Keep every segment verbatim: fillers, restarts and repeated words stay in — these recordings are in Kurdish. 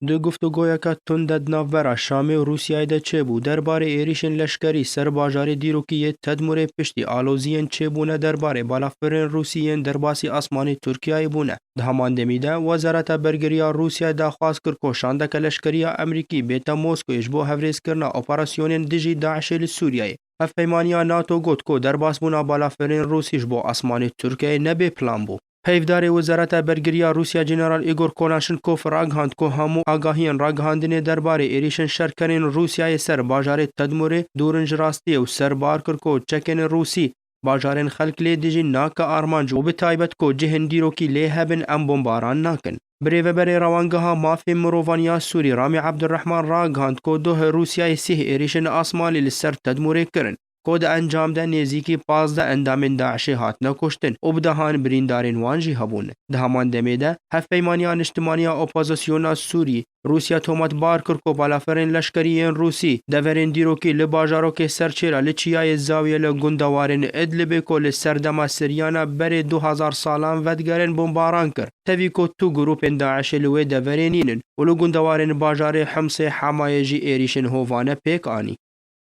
Di guftûgoyeke tund de di navbera Şamê û Rûsyayê de çêbû derbarê êrîşên leşkerî ser bajarê dîrokî yê Tedmûrê piştî aloziyên çêbûne derbarê balafirên Rûsî yên derbasî asmanê Tirkiyeyê bûne. Di heman demî de, Wezareta Bergiriya Rûsyayê daxwaz kir ku şandeke leşkerî ya Amerîkî bête Moskoyê ji bo hevrêzkirina operasyonên dijî DAIŞê li Sûriyeyê. Hevpeymaniya NATO got ku derbasbûna balafirên Rûsî ji bo asmanê Tirkiyeyê ne bê plan bû. Peyvdarê Wezareta Bergiriya Rûsya General Igor Konashenkov ragihand ku hemû agahiyên ragihandinê derbarê êrîşên şerkerên Rûsyayê ser bajarê Tedmûrê dûr in ji rastiyê û ser bar kir ku çekên Rûsî bajarên xelk lê dijî nake armanc û bi taybet ku cihên dîrokî lê hebin em bombaran nakin. Birêveberê Rewangeha Mafê Mirovan ya Sûrî Ramî Ebdurrehman ragihand ku dohê Rûsyayê sîh êrîşên asmanî li ser Tedmûrê kirin, ku di encam de nêzîkî pazdeh endamên DAIŞê hatine kuştin û bi dehan birîndarên wan jî hebûn. Di heman demê de, Hevpeymaniya Niştimaniya Opozisyona Sûrî Rûsya tometbar kir ku balafirên leşkerî yên Rûsî deverên dîrokî li bajarokê Serçêra li çiyayê Zawiye li gundewarên Idlibê ku li serdema Siryana berê du hezar salan vedigerin bombaran kir. Tevî ku tu grûpên DAIŞê li wê deverê nînin û li gundewarên bajarê Himsê Hemayê jî êrîşên hovane pêk anî.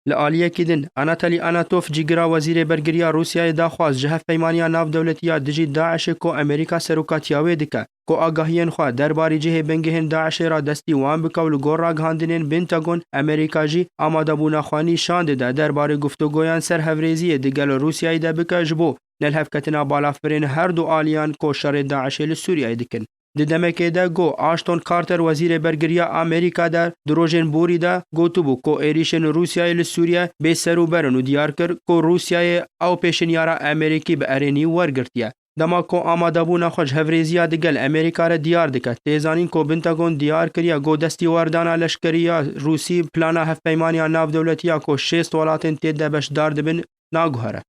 Li aliyekî din, Anatolî Anatov, cîgira Wezîrê Bergiriya Rûsyayê daxwaz ji Hevpeymaniya Navdewletî ya Dijî DAIŞê ku Amerîka serokatiya wê dike, ku agahiyên xwe derbarî cihê bingehên DAIŞê re destî wan bike û li gor ragihandinên Pentagon, Amerîka jî amadebûna xwe nîşan dide derbarê guftûgoyan ser hevrêziyê di gel Rûsyayê de bike ji bo nelhevketina balafirên her du aliyan ku şerê DAIŞê li Sûriyeyê dikin. Di demekê de ku Ashton Carter, Wezîrê Bergiriya Amerîka de di rojên borî de gotibû ku êrîşên Rûsyayê li Sûriye bê ser û ber in û diyar kir ku Rûsyayê ew pêşinyara Amerîkî bi erênî wergirtiye. Dema ku amadebûna xwe ji hevrêziya digel Amerîka re diyar dike, tê zanîn ku Pentagon diyar kiriye ku destîwerdana leşkerî ya Rûsî plana Hevpeymaniya Navdewletî ya ku şêst welatên tê de beşdar dibin naguhere.